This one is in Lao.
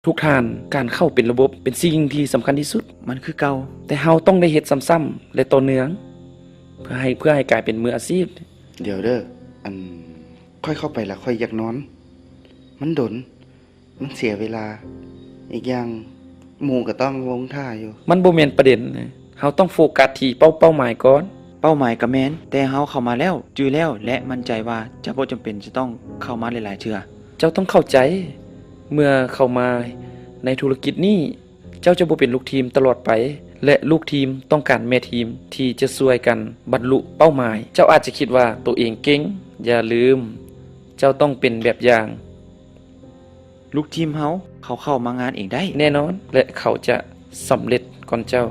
ທຸກທ່ານ, ການເຂົ້າເປັນລະບົບເປັນສິ່ງທີ່ສຳຄັນທີ່ສຸດ. ມັນຄືເກົ່າ. ແຕ່ເຮົາຕ້ອງໄດ້ເຮັດຊ້ຳໆ ແລະ ຕໍ່ເນື່ອງ ເພື່ອໃຫ້, ເພື່ອໃຫ້ກາຍເປັນມືອາຊີບ. ດຽວເດີ, ອັນ, ຂ້ອຍເຂົ້າໄປລະຂ້ອຍຢາກນອນ. ມັນດົນ. ມັນເສຍເວລາ. ອີກຢ່າງ, ໝູ່ກໍຕ້ອງລົງຖ້າຢູ່. ມັນບໍ່ແມ່ນປະເດັນ. ເຮົາຕ້ອງໂຟກັສທີ່ເປົ້າ, ເປົ້າໝາຍກ່ອນ. ເປົ້າໝາຍກໍແມ່ນ, ແຕ່ເຮົາເຂົ້າມາແລ້ວ, ຈື່ແລ້ວ ແລະ ໝັ້ນໃຈວ່າຈະບໍ່ຈຳເປັນຈະຕ້ອງເຂົ້າມາຫຼາຍໆເທື່ອ. ເຈົ້າຕ້ອງເຂົ້າໃຈ, ເມື່ອເຂົ້າມາໃນທຸລະກິດນີ້, ເຈົ້າຈະບໍ່ເປັນລູກທີມຕະຫຼອດໄປ ແລະ ລູກທີມຕ້ອງການແມ່ທີມທີ່ຈະຊ່ວຍກັນບັນລຸເປົ້າໝາຍ. ເຈົ້າອາດຈະຄິດວ່າໂຕເອງເກັ່ງ. ຢ່າລືມ, ເຈົ້າຕ້ອງເປັນແບບຢ່າງ. ລູກທີມເຮົາ, ເຂົາເຂົ້າມາງານເອງໄດ້. ແນ່ນອນ, ແລະ ເຂົາຈະສຳເລັດກ່ອນເຈົ້າ.